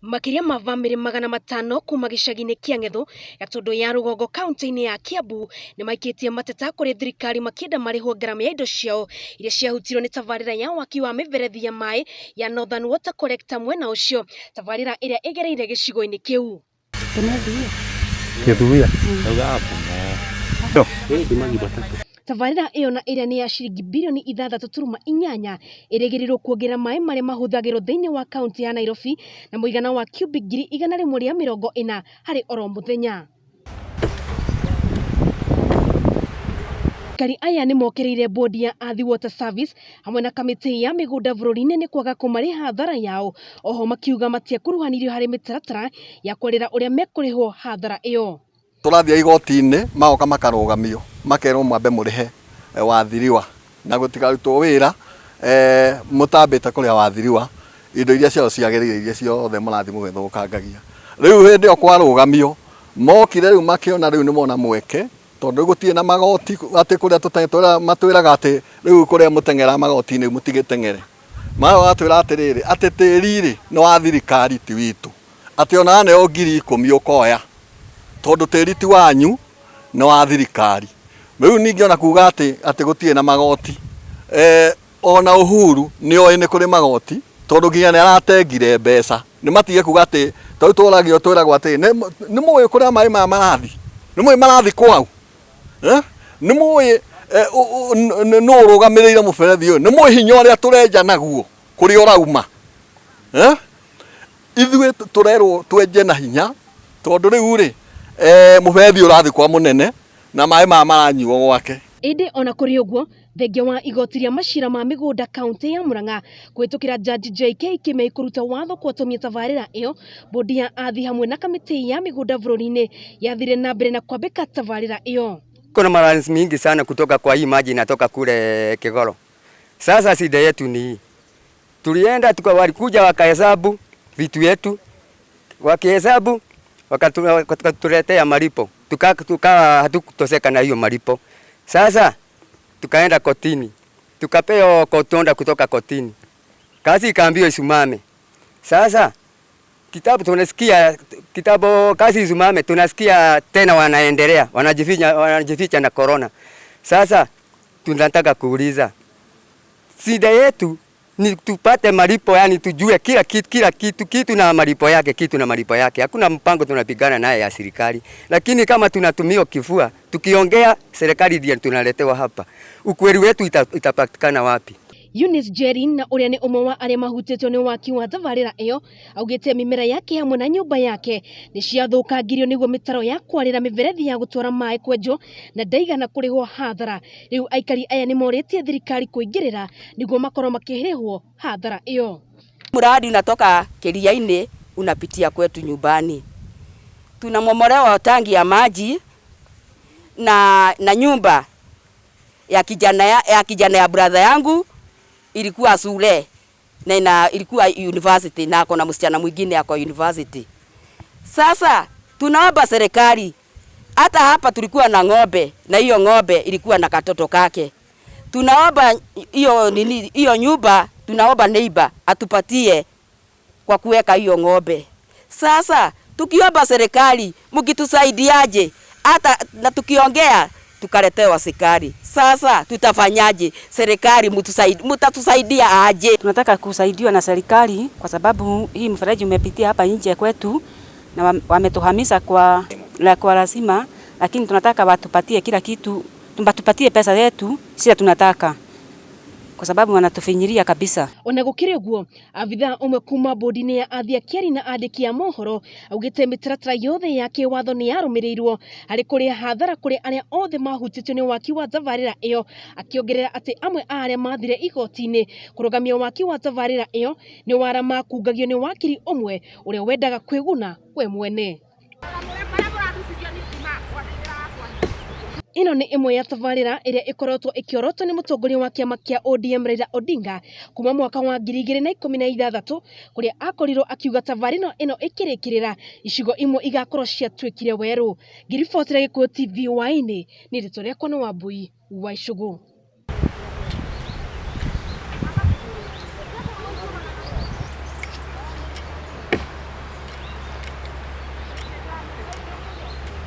Makĩria ma bamĩrĩ 500 kuma gĩcagi-inĩ kĩa Ng'ethũ, Gatũndũ ya rũgongo kauntĩ-inĩ ya Kiambu nĩmaikĩtie mateta kũrĩ thirikari makĩenda marĩhwo ngarama ya indo ciao iria ciahutirio nĩ tabarĩra ya waki wa mĩberethi ya maĩ ya Northern Water Collector mwena ũcio, tabarĩra ĩrĩa ĩgereire gĩcigo-inĩ kĩu. Tabarĩra ĩyo na ĩrĩa nĩ ya ciringi birioni 6.8 ĩrĩgĩrĩirwo kuongerera maĩ marĩa mahũthagĩrwo thĩinĩ wa kaunti ya Nairobi na mũigana wa cubic 140,000 harĩ oro mũthenya. Aikari aya nĩ mokĩrĩire bodi ya Athi Water Service hamwe na kamĩtĩ ya mĩgũnda bũrũri-inĩ nĩ kwaga kũmarĩha hathara yao. Oho makiuga matiakuruhanirio harĩ mĩtaratara ya kwarĩra ũrĩa mekũrĩhwo hathara ĩyo. Tũrathiĩ igoti-inĩ magoka makarũgamio makerwo mwambe mũrĩhe wathiriwa na gũtikarutwo wĩra mũtambĩte kũrĩha wathiriwa indo iria ciao ciagĩrĩire iria ciothe mũrathiĩ mũgĩthũkangagia. Rĩu hĩndĩ ĩyo kwarũgamio mokire rĩu makĩona rĩu nĩ mona mweke tondũ rĩu gũtirĩ na magoti atĩ kũrĩa matwĩraga atĩ rĩu kũrĩa mũteng'eraga magoti-inĩ mũtigĩteng'ere. Magatwĩra atĩrĩrĩ atĩ tĩri rĩ nĩ wa thirikari ti witũ. Atĩ ona waneo 10,000 ũkoya tondũ tĩri ti wanyu nĩ wa thirikari. Rĩu ningĩ ona kuga atĩ atĩ gũtirĩ na magoti ona Uhuru nĩ oĩ nĩ kũrĩ magoti tondũ nginya nĩ aratengire mbeca. Nĩ matige kuga atĩ tarĩu tũragio twĩragwo atĩ nĩ mũĩ kũrĩa maĩ maya marathiĩ? Nĩ mũĩ marathiĩ kwau? Nĩ mũĩ nũ ũrũgamĩrĩire mũberethi ũyũ? Nĩ mũĩ hinya ũrĩa tũrenja naguo kũrĩa ũrauma? Ithuĩ tũrerwo twenje na hinya tondũ rĩu rĩ mũberethi ũrathiĩ kwa mũnene na maĩ maya maranyuo gwake. Ĩndĩ ona kũrĩ ũguo, thengia wa igoti rĩa macira ma mĩgũnda kauntĩ ya Murang'a kũhĩtũkĩra Jaji JK Kĩmei kũruta watho kũotomia tabarĩra ĩyo, bodi ya athi hamwe na kamĩtĩ ya mĩgũnda bũrũri-inĩ yathire na mbere na kwambĩka tabarĩra ĩyo. Kuna malance mingi sana kutoka kwa hii maji inatoka kule Kigoro. Sasa shida yetu ni hii. Tulienda tuka, walikuja wakahesabu vitu yetu, wakihesabu wakatuletea malipo, tukawa tuka hatukutoseka na hiyo malipo. Sasa tukaenda kotini, tukapewa kotonda kutoka kotini, kazi ikaambiwa isimame. Sasa kitabu tunasikia kitabu kazi isimame, tunasikia tena wanaendelea wanajificha, wanajificha na corona. Sasa tunataka kuuliza shida yetu ni tupate malipo, yani tujue kila kitu, kila kitu, kitu na malipo yake, kitu na malipo yake. Hakuna mpango tunapigana naye ya serikali, lakini kama tunatumia kifua tukiongea, serikali ndiye tunaletewa hapa. Ukweli wetu itapatikana wapi? Eunice Jerry na ũrĩa nĩ ũmwe wa arĩa mahutĩtio nĩ waki wa tabarĩra ĩyo augĩte mĩmera yake hamwe na nyũmba yake nĩ ciathũkangirio nĩguo mĩtaro ya kwarĩra mĩberethi ya gũtwara maĩ kwenjwo na ndaigana kũrĩhwo hathara. Rĩu aikari aya nĩ morĩtie thirikari kũingĩrĩra nĩguo makorwo makĩrĩhwo hathara ĩyo. Mradi unatoka Kiriaini unapitia kwetu nyumbani, tunamomolewa tangi ya maji na nyumba ya kijana ya kijana ya brother yangu ilikuwa shule na ilikuwa university na ako na msichana mwingine ako university. Sasa tunaomba serikali, hata hapa tulikuwa na ng'ombe na hiyo ng'ombe ilikuwa na katoto kake. Tunaomba hiyo nini, hiyo nyumba, tunaomba neighbor atupatie kwa kuweka hiyo ng'ombe. Sasa tukiomba serikali mkitusaidiaje, hata na tukiongea tukaletewa serikali. Sasa tutafanyaje? Serikali mtatusaidia aje? Tunataka kusaidiwa na serikali kwa sababu hii mfereji umepitia hapa nje kwetu na wametuhamisha kwa lazima, lakini tunataka watupatie kila kitu, watupatie pesa yetu, sisi tunataka kwa sababu wanatufinyiria kabisa. Ona gukiri uguo, abithaa umwe kuma bodi-inĩ ya athi a Keri na andĩki a mohoro augĩte mĩtaratara yothe ya kĩwatho nĩ yarũmĩrĩirwo harĩ kũrĩha hathara kũrĩ arĩa othe mahutĩtio nĩ waki wa tabarĩra ĩyo, akĩongerera atĩ amwe a arĩa mathire igoti-inĩ kũrũgamia waki wa tabarĩra ĩyo nĩ wara makungagio nĩ wakiri ũmwe ũrĩa wendaga kwĩguna we mwene. Ĩno nĩ ĩmwe ya tabarĩra ĩrĩa ĩkoretwo ĩkĩorotwo nĩ mũtongoria wa kĩama kĩa ODM Raila Odinga kuma mwaka wa 2016 kũrĩa akorirwo akiuga tabarĩra ĩno ĩkĩrĩkĩrĩra icigo imwe igakorwo ciatuĩkire werũ. Ngĩribotera Gĩkũyũ TV hwaĩ-inĩ, niĩ rĩtwa rĩakwa nĩ Wambui wa Icũgũ.